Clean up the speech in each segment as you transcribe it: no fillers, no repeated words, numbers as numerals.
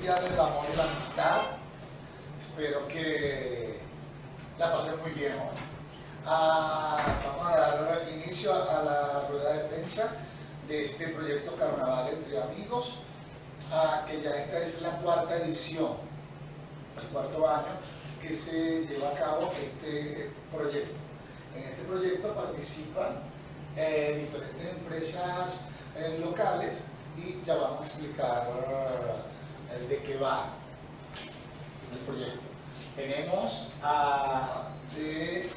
Día del Amor y la Amistad. Espero que la pasen muy bien hoy. Vamos a dar inicio a la rueda de prensa de este proyecto Carnaval entre Amigos, que ya esta es la cuarta edición, el cuarto año que se lleva a cabo este proyecto. En este proyecto participan diferentes empresas locales y ya vamos a explicar de qué va el proyecto. Tenemos de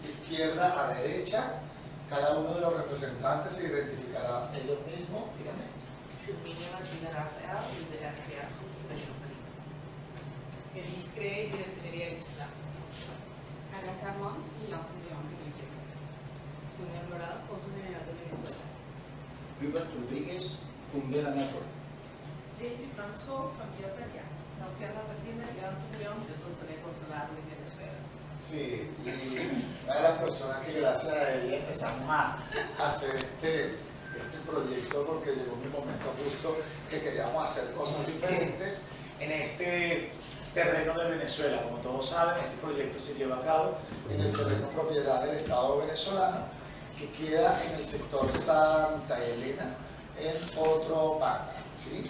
izquierda a derecha, cada uno de los representantes se identificará ellos mismos. Dígame. Julina Martina Rafael, de SGR Groep, Elise Cree, de Refineria Isla. Carla Sarmons y Janssen de León. Sonia Alvarado, Cónsul General de Venezuela. Hubert Rodriguez, Kumbela Network. Daisy Francisco, van Via. Luciana Martina Janssen de León, de Sostener Consulado de Venezuela. Sí, y una de las personas que gracias a ella empezamos a hacer este proyecto, porque llegó mi momento justo que queríamos hacer cosas diferentes en este terreno de Venezuela. Como todos saben, este proyecto se lleva a cabo en el terreno propiedad del Estado venezolano, que queda en el sector Santa Elena, en Otrobanda, ¿sí?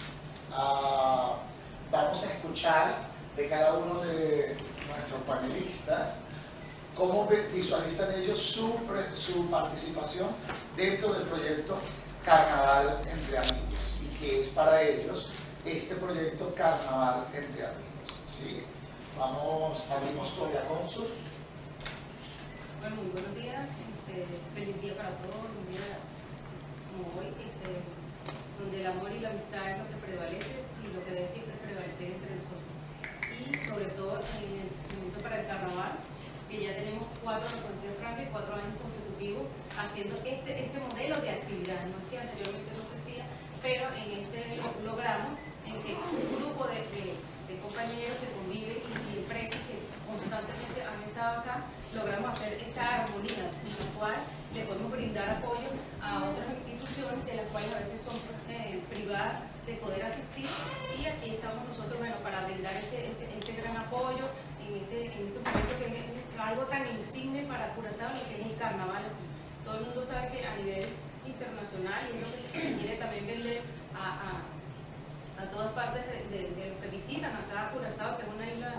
Vamos a escuchar de cada uno de nuestros panelistas cómo visualizan ellos su participación dentro del proyecto Carnaval entre Amigos y qué es para ellos este proyecto Carnaval entre Amigos, ¿sí? Abrimos con la cónsul. Bueno, muy buenos días, feliz día para todos, un día como hoy, donde el amor y la amistad es lo que prevalece y lo que debe siempre prevalecer entre nosotros. Y sobre todo en el momento para el carnaval, que ya tenemos 4, como decía Frank, 4 años consecutivos haciendo este modelo de actividad. No es que anteriormente no se hacía, pero en este lo logramos, en que un grupo de compañeros que conviven y empresas que constantemente han estado acá, logramos hacer esta armonía, en la cual le podemos brindar apoyo a otras instituciones de las cuales a veces son privadas de poder asistir, y aquí estamos nosotros, bueno, para brindar ese gran apoyo en este momento que es algo tan insigne para Curazao, lo que es el carnaval aquí. Todo el mundo sabe que a nivel internacional, y es lo que se quiere también vender a todas partes de los que visitan acá a Curazao, que es una isla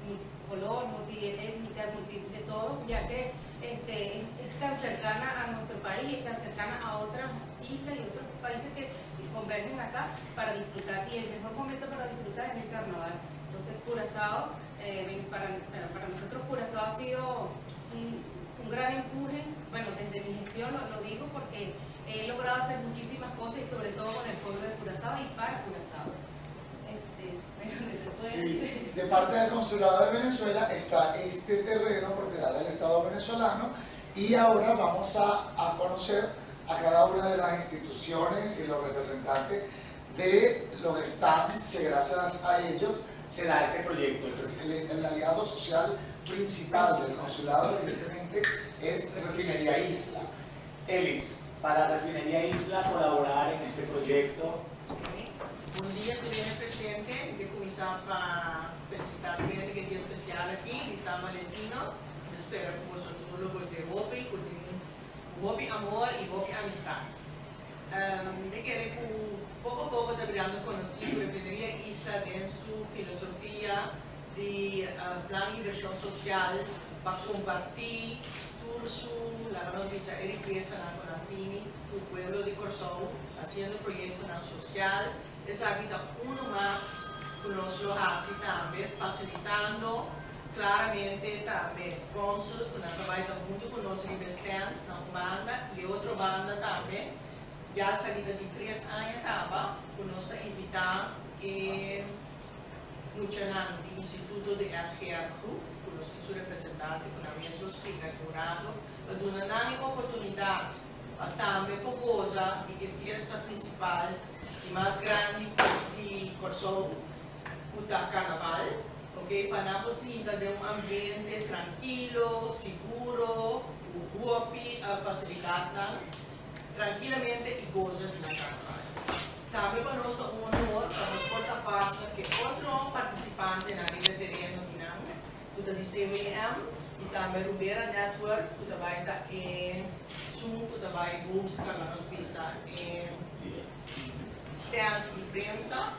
multicolor, multiétnica, multi, de todo, ya que es tan cercana a nuestro país y es tan cercana a otras islas y otros países que convergen acá para disfrutar, y el mejor momento para disfrutar es el carnaval. Entonces Curazao, para nosotros Curazao ha sido un gran empuje, bueno, desde mi gestión lo digo porque he logrado hacer muchísimas cosas y sobre todo con el pueblo de Curazao y para Curazao. Sí, de parte del Consulado de Venezuela está este terreno propiedad del Estado venezolano, y ahora vamos a conocer a cada una de las instituciones y los representantes de los stands que gracias a ellos se da este proyecto. El aliado social principal del consulado, evidentemente, es Refinería Isla. Elis, para Refinería Isla colaborar en este proyecto. Okay. Bon dia, señor presidente. Mi ta kuminsá pa felisitá e dia espesial aki, di San Valentino. Ta spera ku boso tur lo gosa hopi, ku hopi amor i hopi amistat. Mi ta kere ku poko poko ta birando konosí Refineria Isla den su filosofia di plan di invershon sosial pa kompartí tur su, laga nos bisa, e rikesa nan ku nan tin, e pueblo di Kòrsou, hasiendo proyektonan sosial. Esaki ta uno mas ku nos lo hasi tambe, fasilitando klaramente tambe cónsul ku nan ta huntu ku nos riba stand na un banda i otro banda tambe. Ya salida di 3 aña kaba, ku nos ta invitá e muchanan di Instituto de SGR Group, ku nos tin su representante, ku nan mes lo splika un ratu, pa duna nan e oportunidat pa tambe por gosa di e fiesta prinsipal i mas grandi di Kòrsou, ku ta karnaval, ok? Pa nan sinta den un ambiente trankil, sigur, hopi fasilidatnan, trankilamente i gosa di karnaval. Tambe pa nos ta un honor pa nos por ta partner ku otro partisipantenan riba e tereno akinan, ku ta di CWM i tambe Rubera Network ku ta bai ta esun ku ta bai host laga nos bisa e stand di prensa,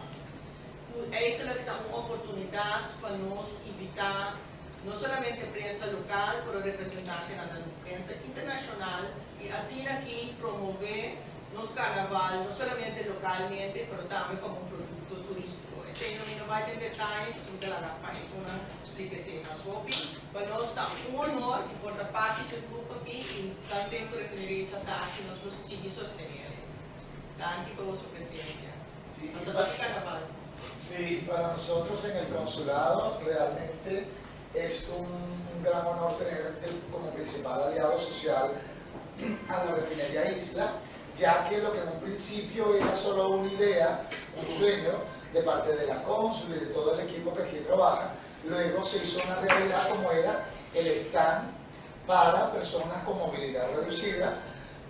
ku eigenlijk ta un oportunidat pa nos invitá no solamente prensa lokal pero representantenan di prensa internashonal i asina aki promové nos karnaval no solamente lokalmente pero tambe komo un produkto turístiko. Esei no mi no bai den detaye pasobra mi ta laga pa esunnan splika esei mas hopi. Pa nos ta un honor di por ta parti dje grupo aki i tanten ku Refineria Isla ta aki nos lo sigui sostené el. Danki pa boso presensia. Pasa hopi karnaval. Sí, para nosotros en el consulado realmente es un gran honor tener como principal aliado social a la refinería Isla, ya que lo que en un principio era solo una idea, un sueño de parte de la cónsul y de todo el equipo que aquí trabaja, luego se hizo una realidad como era el stand para personas con movilidad reducida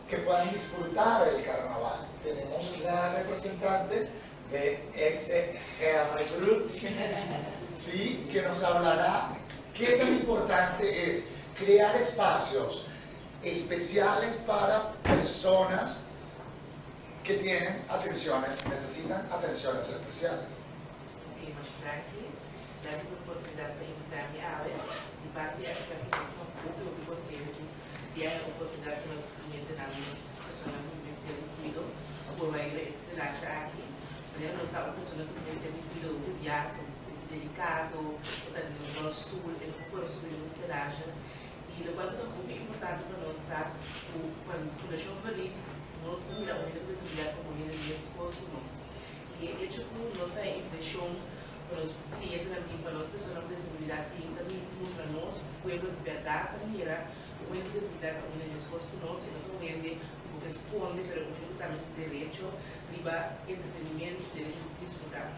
que puedan disfrutar el carnaval. Tenemos la representante de SGR Group, ¿sí? Que nos hablará qué tan importante es crear espacios especiales para personas que tienen atenciones, necesitan atenciones especiales. Ok, masha danki. Danki pa e oportunidat pa invitá mi awe. Di parti di SGR nos ta hopi hopi kontentu di e oportunidat ku nos klientenan, nos personanan ku mester di kuido por bai riba e stelashi aki. Manera nos sa un persona ku mester di kuido hopi biaha ta hopi delikado, o ta den un rolstoel, e no por kore subi riba un stelashi. I lokual ku ta hopi importante pa nos ta ku pa Fundashon Verliet nos ta mira un hende ku desabilidat komo un hende meskos ku nos. I e echo ku nos ta e intenshon pa nos klientenan bin, pa nos personanan ku desabilidat bin, ta bin mustra nos ku pueblo di bèrdat ta mira ku un hende ku desabilidat ta un hende meskos ku nos i no ta un hende ku bo ke skonde pero un hende ku tambe tin derecho riba entretenimiento, derecho di disfrutá.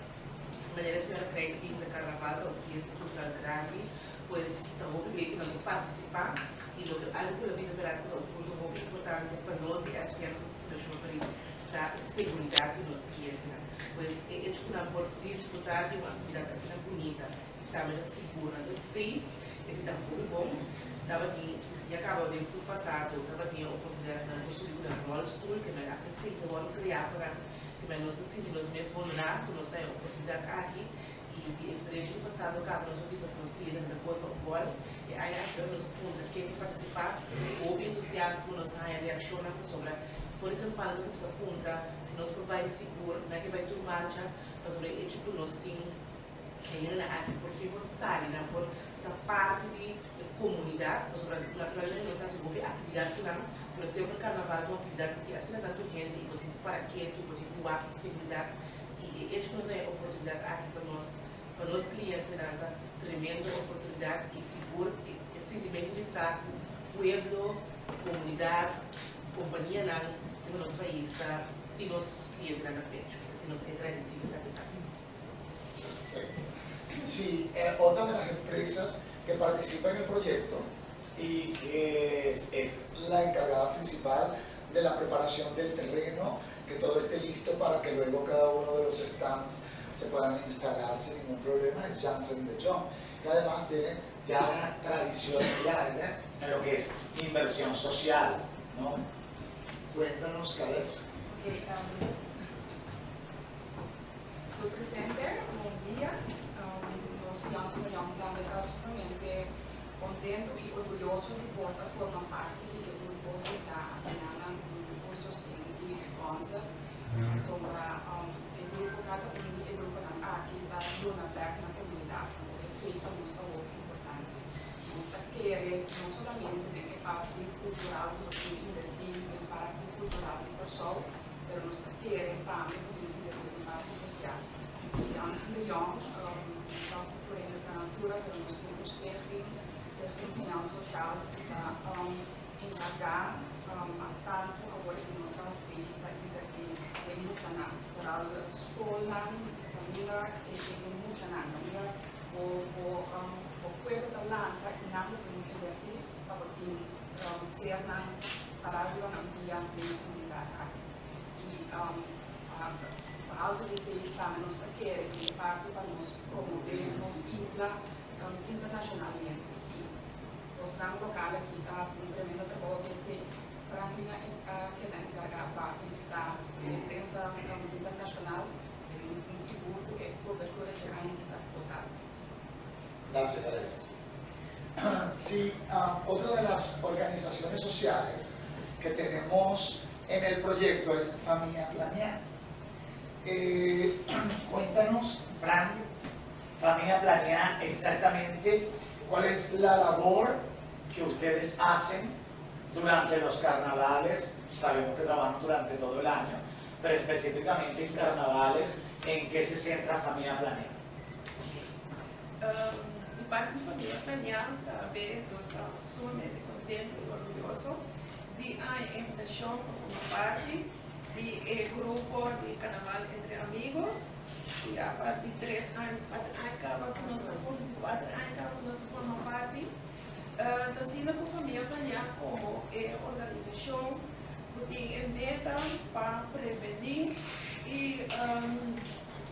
Manera señora Craig a bisa karnaval ta un fiesta kultural grandi. Pues ta hopi great ku nan ta partisipá i loke algu ku el a bisa bèrdat ku ta un punto hopi importante pa nos di SPM ku Fundashon Farid ta e seguridat di nos klientenan. Pues e echo ku nan por disfrutá di un aktividat asina bunita i tambe ta sigur, nan ta safe, esei ta hopi bon. Tabatin ya kaba den fut pasado tabatin e oportunidat ku nan por subi ku nan ròlstul ke men hasta esei ta wòrdu kreá pa nan ke men nos ta sinti nos mes honorá ku nos ta e oportunidat aki. I di eksperensha di pasado kaba nos a bisa ku nos klientenan ta gosa un bòl. E aña aki ora nos a puntra ken ke partisipá, ku hopi entusiasmo nos a haña reakshonnan pasobra for di tempran nos a kuminsá puntra si nos por bai sigur, nan ke bai tur marcha, pasobra e echo ku nos tin e hendenan aki por fin por sali, nan por ta parti di e komunidat, pasobra naturalmente nos ta hasi hopi aktividat ku nan, pero semper karnaval ta un aktividat ku tin asina tantu hende i bo tin ku para ketu, bo tin ku wak seguridat. I e echo ku nos a e oportunidat aki pa nos, pa nos klientenan ta tremendo oportunidat i sigur e sintimentu di sa ku pueblo, komunidat, kompanianan riba nos pais ta tin nos klientenan na pecho. Asina nos ke gradisí esaki tambe. Perfecto. Sí, otra de las empresas que participa en el proyecto y que es la encargada principal de la preparación del terreno, que todo esté listo para que luego cada uno de los stands se puedan instalar sin ningún problema, es Janssen de Jong, que además tiene ya una tradición larga en lo que es inversión social, ¿no? Cuéntanos, Carlos. Okay, tur presente, bon dia. Nos Janssen de Jong tambe ta sumamente kontentu i orguyoso di por ta forma parti di e grupo sentá akinan huntu ku sosten di sponsor. Pasobra e grupo, kada un di e gruponan aki ta duna bèk na komunidat. Anto esei pa nos ta hopi importante. Nos ta kere no solamente den e parti kultural ku nos tin invertí den parti kultural di Kòrsou, pero nos ta kere tambe ku tin invertí den parti sosial. Jansen de Jong ta por hende ta natura, pero nos tin un stichting, Stichting Señal Social, ku ta enkargá mas tantu awor ku nos ta bezig ta invertí den muchanan, foral skolnan, kaminda e muchanan, kaminda bo bo pueblo ta lanta i nan lo tin invertí pa bo tin sernan pará riba nan pia den e komunidat aki. I. Behalve di esei tambe nos ta kere di e parti pa nos promove nos isla internacionalmente y bosnan local aki ta haci un tremendo trabou di esei. Franklin a keda encarga pa invita e prensa internacional pero mi tin sigur cu e cobertura di aña aki ta total. Gracias, Alex. Sí, otra de las organizaciones sociales que tenemos en el proyecto es Famia Planea. Eh, cuéntanos, Frank, Famia Planea, exactamente cuál es la labor que ustedes hacen durante los carnavales. Sabemos que trabajan durante todo el año, pero específicamente en carnavales, ¿en qué se centra Famia Planea? Di parti di Famia Planea tambe nos ta sumamente contento y orguyoso di e invitacion pa forma parti di e grupo di Carnaval Entre Amigos. Ya pa di 3 aña, 4 aña caba cu nos ta forma, 4 aña caba cu nos ta forma parti. Ta asina cu Famia Planea como e organisacion cu tin e meta pa preveni y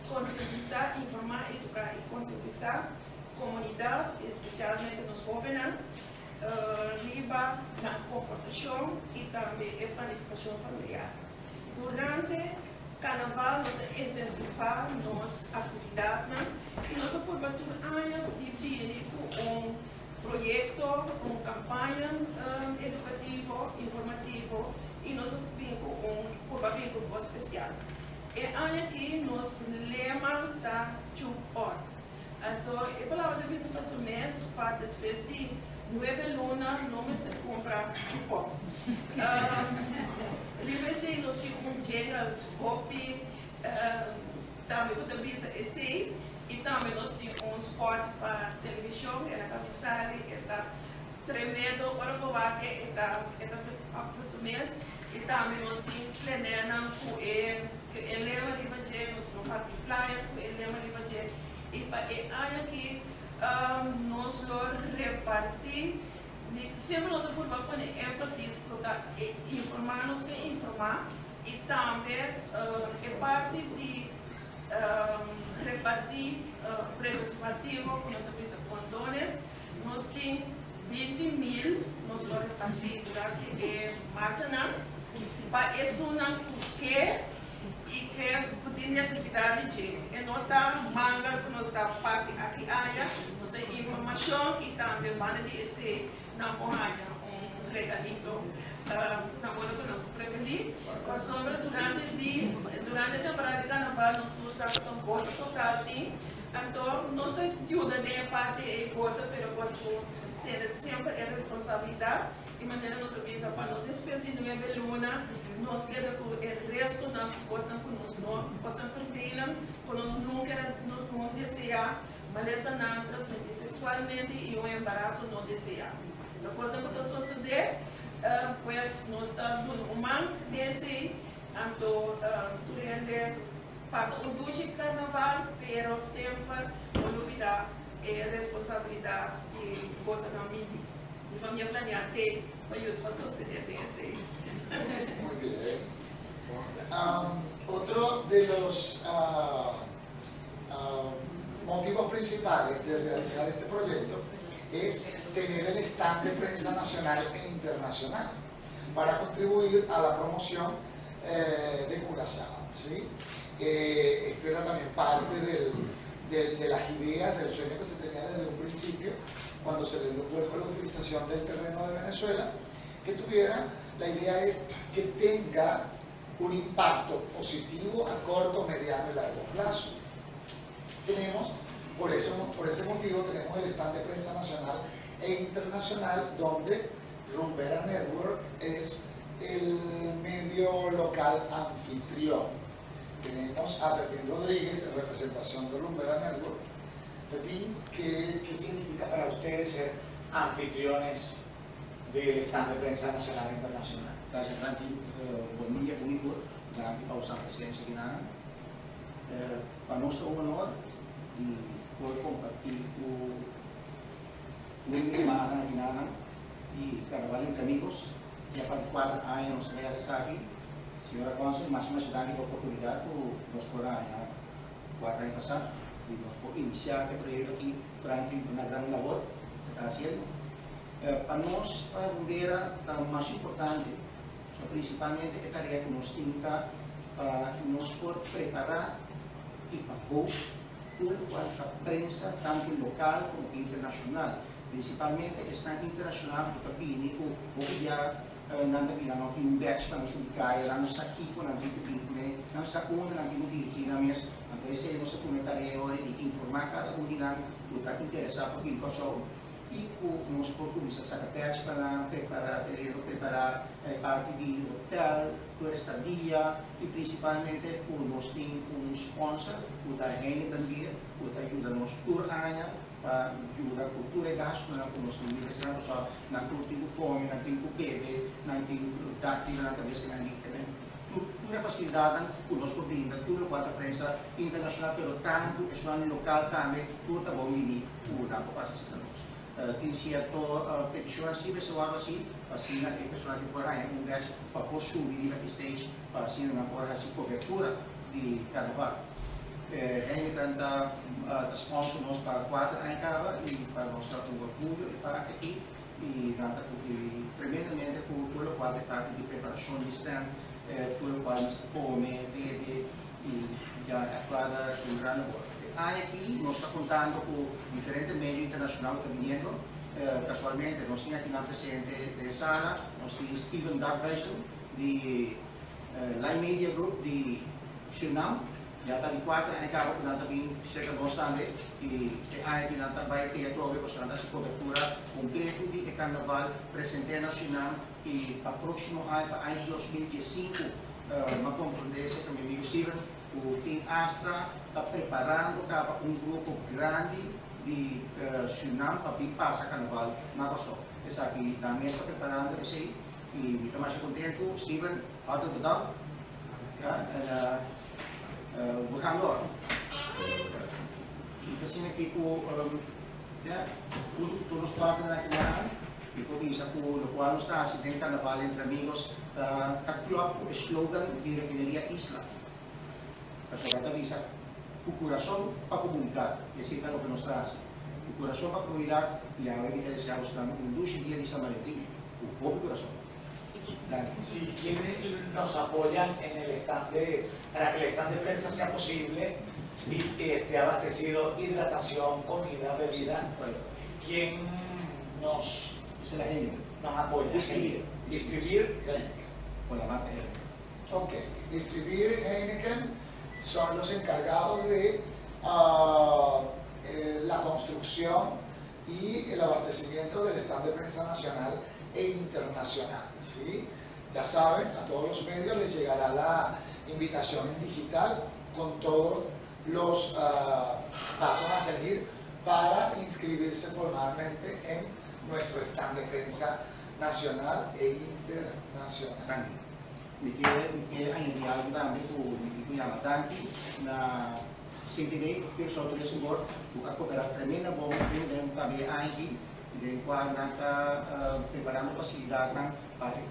concientisa, informa, educa y concientisa comunidad, especialmente nos hobennan, riba nan comportacion y tambe e planificacion familiar. Durante Carnaval nos a intensifica nos actividadnan y nos a purba tur aña di bini cu un proyecto, un campaña educativo, informativo y nos a bin cu un purba bin cu un special. E aña aki nos lema ta Chupon. Anto, e palabra ta bisa pa su mes pa despues di 9 luna no mester cumpra chupon. Riba esey nos tin un jingle hopi tambe cu ta bisa esey y tambe nos tin un spot pa television, el a sali, ta tremendo, ora bo wak e ta pa su mes y tambe nos tin flenennan cu e lema riba dje, nos tin parti flyer cu e lema riba dje y pa e aña aki nos lo reparti. Semper nos a pone enfasis pa informa, nos ke informa y tambe e parti di reparti preservativo cu nos ta bisa condones. Nos tin 20 mil, nos lo reparti durante e marchanan pa esunnan cu y cu tin necesidad di dje. E no ta manga cu nos ta parti aki aya, nos tin informacion y tambe banda di esey nan por haya un regalito na modo cu nan preveni. Pasobra durante temporada di carnaval nos tur sa cu un goso total tin, anto nos ta yuda den parti e goso, pero cos cu tin semper e responsabilidad y manera nos a bisa pa no despues di 9 luna nos keda cu e restonan, cosnan cu nos no, cosnan vervelend cu nos nunca nos no desea, malesanan transmiti sexualmente y un embaraso no desea. E cosnan cu ta sucede, pues nos ta un man dese, anto tur hende pasa un dushi carnaval, pero semper no lubida e responsabilidad y cosnan midi. Di Famia Planea te pa yuda pa sostene esey. Muy bien. Otro de los motivos principales de realizar este proyecto es tener el stand de prensa nacional e internacional para contribuir a la promoción de Curazao, ¿sí? Esto era también parte de las ideas, del sueño que se tenía desde un principio, cuando se le dio vuelco a la utilización del terreno de Venezuela, que tuviera, la idea es que tenga un impacto positivo a corto, mediano y largo plazo. Tenemos, por ese motivo, tenemos el stand de prensa nacional e internacional, donde Rumbera Network es el medio local anfitrión. Tenemos a Pepín Rodríguez en representación de Rumbera Network. Pepín, ¿qué significa para ustedes ser anfitriones del stand de prensa nacional e internacional? Gracias, Franklin. Bon dia, público. Danki pa e presencia aki. Pa nos ta un honor di por comparti cu un ruman aki y Carnaval Entre Amigos. Ya pa 4 aña nos ta haci esaki. Señora Consul, masha masha danki pa e oportunidat ku nos por a haña 4 aña pasá i nos por inisiá e proyekto aki. Franklin ta una gran labor ku ta hasiendo. Pa nos, pa Rumbera, ta mas importante, so prinsipalmente e tarea ku nos tin ta pa nos por prepará i pa host tur lokual ta prensa tantu lokal komo internashonal. Prinsipalmente esnan internashonal ku ta bini ku hopi bia nan ta bira no tin un badge pa nan subi kaya, nan no sa kiko nan tin ku bin kuné, nan no sa unda nan tin ku dirigí nan mes. Anto esei nos a tuma e tarea ora di informá kada un di nan ku ta interesá pa bin Kòrsou i ku nos por kuminsá saka badge pa nan, prepará tereno, prepará e parti di hotel, tur estadia i prinsipalmente ku nos tin un sponsor ku ta Heineken Beer ku ta yuda nos tur aña pa yuda ku tur e gastunan ku nos tin riba esnan pasobra nan tur tin ku kome, nan tin ku bebe, nan tin dak riba nan kabes ku nan di tur tur e fasilidatnan ku nos por brinda tur lokual ta prensa internashonal pero tantu esunnan lokal tambe tur ta bon bini ku nan por pasa serka nos. Tin sierto petishonnan si mester wòrdu hasi pa asina e persona ki por haña un badge pa por subi riba e stage pa asina nan por hasi kobertura di karnaval. Heineken ta ta sponsor nos pa 4 aña kaba i pa nos ta un orguyo e parti aki i nan ta kumpli tremendamente ku tur lokual ta e parti di preparashon di stand, tur lokual mester kome, bebe i ya a kuadra ku un gran labor. E aña aki nos ta kontando ku diferente medio internashonal ku ta biniendo. Kasualmente nos tin akinan presente den sala, nos tin Steven Darkhuizen di Line Media Group di Surinam. Ya ta di 4 aña kaba ku nan ta bin serka nos tambe i e aña aki nan ta bai te atrobe pasobra nan ta hasi kobertura kompleto di e karnaval presente na Surinam i pa próksimo aña, pa aña 2015, m'a komprondé serka mi amigu Steven ku tin asta ta preparando kaba un grupo grandi di Surinam pa bin pasa karnaval na Kòrsou. Esaki nan mes ta preparando esei i mi ta masha kontentu. Steven, hartelijk bedankt. Ja, en we gaan door. I ta asina aki ku ja, tur nos partnernan aki nan, mi por bisa ku lokual nos ta hasi den Carnaval Entre Amigos ta ta klòp ku e slogan di Refineria Isla. Pasobra ta bisa ku kurason pa komunidat, i esei ta loke nos ta hasi. Ku kurason pa komunidat, i awe mi ta deseá bosnan un dushi dia di San Valentin ku hopi kurason. Sí, ¿quiénes nos apoyan en el stand de, para que el stand de prensa sea posible y esté abastecido hidratación, comida, bebida? ¿Quién nos, Esa es la Heineken. Nos apoya? Distribuir. Distribuir. Heineken. Con la marca Heineken. Ok, Distribuir Heineken son los encargados de la construcción y el abastecimiento del stand de prensa nacional e internacional, ¿sí? Ya saben, a todos los medios les llegará la invitación en digital con todos los pasos a seguir para inscribirse formalmente en nuestro stand de prensa nacional e internacional. Mi ke añadí algu tambe ku mi ku yama danki na CTB, Curaçao Tourism Board, ku a kooperá tremenda bon den tambe aña den kual nan ta preparando fasilidatnan pa e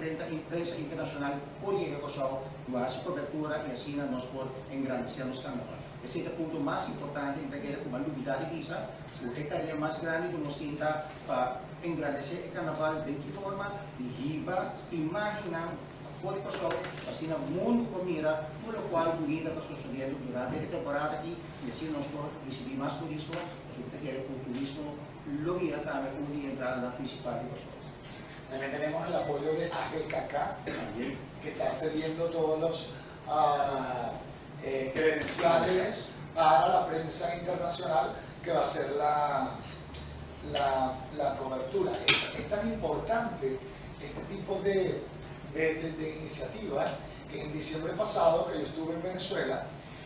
prensa internashonal por yega Kòrsou, ku hasi kobertura i asina nos por engrandesé nos karnaval. Esei ta e punto mas importante i ta kere ku ban lubidá di bisa ku e tarea mas grandi ku nos tin ta pa engrandesé e karnaval den ki forma di hiba imágennan for di Kòrsou, asina mundu por mira tur lokual bunita ta sosodiendo durante e temporada aki i asina nos por risibí mas turismo, pasobra ta kere ku turismo lo bira tambe un di entradanan prinsipal di Kòrsou. También tenemos el apoyo de AGKK, que está cediendo todos los credenciales para la prensa internacional que va a hacer la cobertura. Es tan importante este tipo de iniciativas que en diciembre pasado, que yo estuve en Venezuela,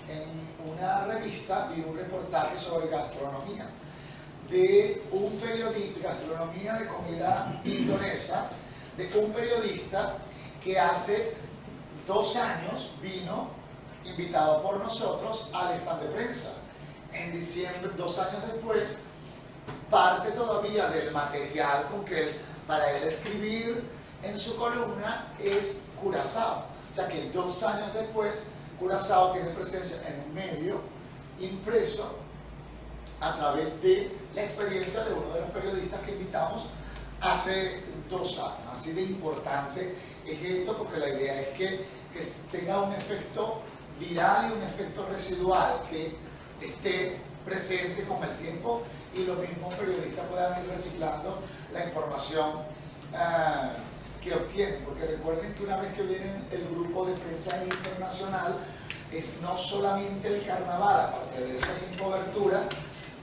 en una revista vi un reportaje sobre gastronomía de un periodista, gastronomía de comida indonesa, de un periodista que hace 2 años vino invitado por nosotros al stand de prensa. En diciembre, 2 años después, parte todavía del material con que él, para él escribir en su columna es Curazao. O sea que 2 años después, Curazao tiene presencia en un medio impreso a través de la experiencia de uno de los periodistas que invitamos hace 2 años. Así de importante es esto, porque la idea es que tenga un efecto viral y un efecto residual, que esté presente con el tiempo y los mismos periodistas puedan ir reciclando la información que obtienen. Porque recuerden que una vez que viene el grupo de prensa internacional, es no solamente el carnaval, aparte de eso hacen cobertura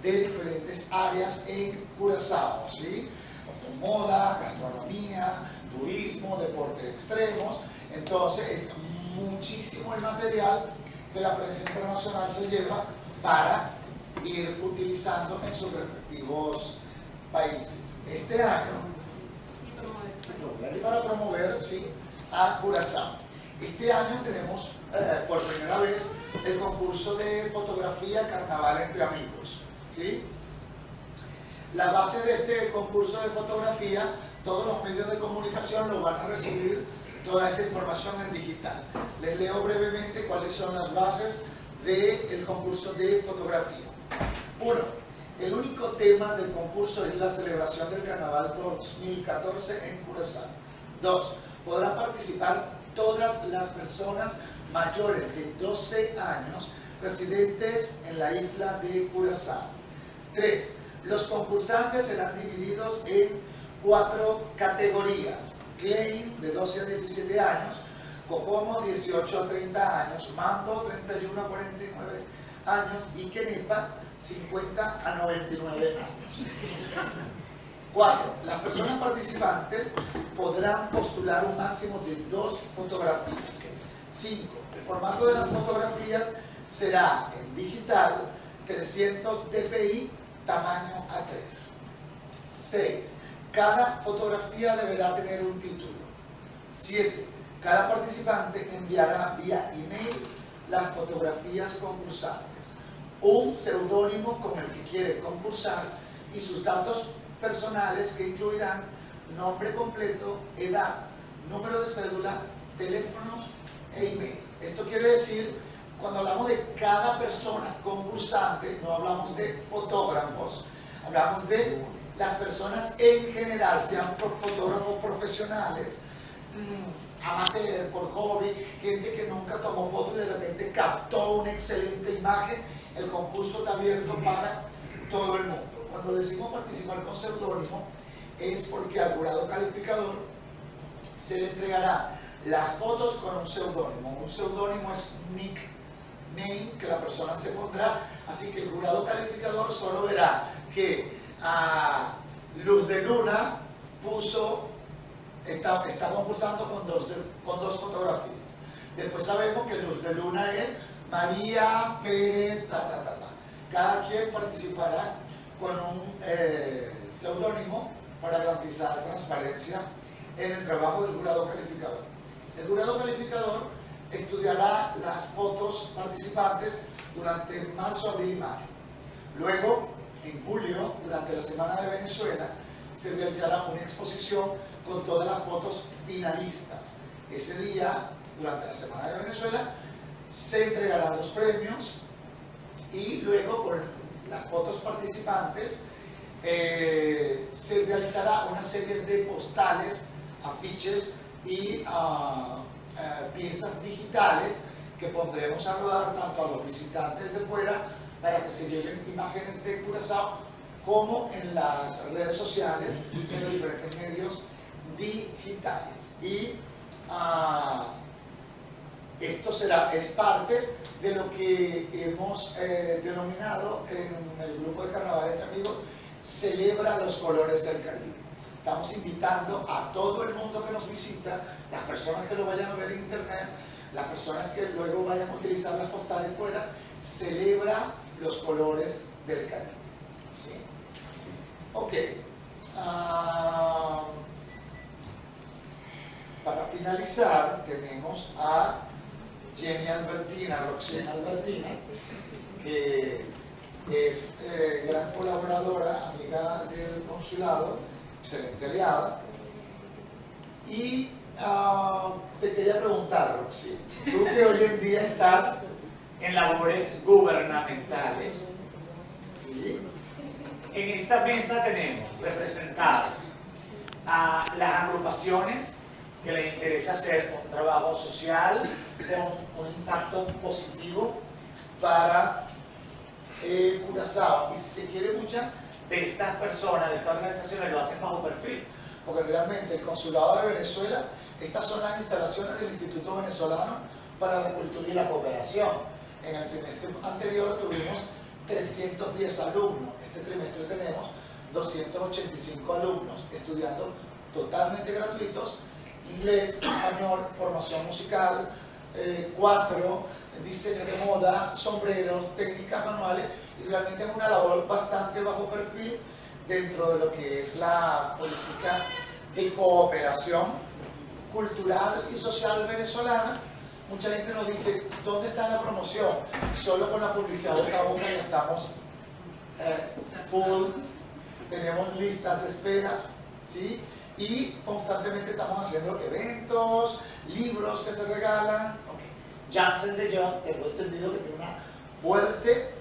de diferentes áreas en Curazao, ¿sí? Como moda, gastronomía, turismo, deportes extremos. Entonces es muchísimo el material que la prensa internacional se lleva para ir utilizando en sus respectivos países. Este año, Y promover el país. y para promover, ¿sí?, a Curazao. Este año tenemos por primera vez el concurso de fotografía Carnaval entre Amigos, ¿sí? La base de este concurso de fotografía, todos los medios de comunicación lo van a recibir, toda esta información en digital. Les leo brevemente cuáles son las bases del concurso de fotografía. Uno, el único tema del concurso es la celebración del Carnaval 2014 en Curazao. Dos, podrán participar todas las personas mayores de 12 años residentes en la isla de Curazao. Tres, los concursantes serán divididos en cuatro categorías. Klein, de 12 a 17 años, Kokomo, 18 a 30 años, Mambo, 31 a 49 años y Kenepa, 50 a 99 años. 4. Las personas participantes podrán postular un máximo de dos fotografías. 5. El formato de las fotografías será en digital 300 dpi tamaño A3. 6. Cada fotografía deberá tener un título. 7. Cada participante enviará vía email las fotografías concursantes, un seudónimo con el que quiere concursar y sus datos personales, que incluirán nombre completo, edad, número de cédula, teléfonos e email. Esto quiere decir, cuando hablamos de cada persona concursante, no hablamos de fotógrafos, hablamos de las personas en general, sean por fotógrafos profesionales, amateur, por hobby, gente que nunca tomó foto y de repente captó una excelente imagen. El concurso está abierto para todo el mundo. Cuando decimos participar con seudónimo, es porque al jurado calificador se le entregará las fotos con un seudónimo. Un seudónimo es un nickname que la persona se pondrá, así que el jurado calificador solo verá que a Luz de Luna está concursando con dos fotografías. Después sabemos que Luz de Luna es María Pérez, ta, ta, ta, ta. Cada quien participará con un seudónimo para garantizar transparencia en el trabajo del jurado calificador. El jurado calificador estudiará las fotos participantes durante marzo, abril y mayo. Luego, en julio, durante la Semana de Venezuela, se realizará una exposición con todas las fotos finalistas. Ese día, durante la Semana de Venezuela, se entregarán los premios y luego, con las fotos participantes, se realizará una serie de postales, afiches y piezas digitales que pondremos a rodar tanto a los visitantes de fuera para que se lleven imágenes de Curazao, como en las redes sociales, en los diferentes medios digitales. Y esto es parte de lo que hemos denominado en el grupo de Carnaval entre Amigos, Celebra los Colores del Caribe. Estamos invitando a todo el mundo que nos visita, las personas que lo vayan a ver en internet, las personas que luego vayan a utilizar las postales fuera, celebra los colores del Caribe. ¿Sí? Ok. Para finalizar, tenemos a Jenny Albertina, Roxana Albertina, que es gran colaboradora, amiga del consulado, excelente aliada, y Ah, te quería preguntar, Roxy, tú que hoy en día estás en labores gubernamentales, sí, en esta mesa tenemos representado a las agrupaciones que les interesa hacer un trabajo social con un impacto positivo para Curazao. Y si se quiere, muchas de estas personas, de estas organizaciones, lo hacen bajo perfil. Porque realmente el Consulado de Venezuela, estas son las instalaciones del Instituto Venezolano para la Cultura y la Cooperación. En el trimestre anterior tuvimos 310 alumnos, este trimestre tenemos 285 alumnos estudiando totalmente gratuitos, inglés, español, formación musical, cuatro, diseño de moda, sombreros, técnicas manuales, y realmente es una labor bastante bajo perfil dentro de lo que es la política de cooperación cultural y social venezolana. Mucha gente nos dice, ¿dónde está la promoción? Solo con la publicidad boca a boca ya estamos full, tenemos listas de esperas, ¿sí? Y constantemente estamos haciendo eventos, libros que se regalan. Okay. Janssen de Jong, tengo entendido que tiene una fuerte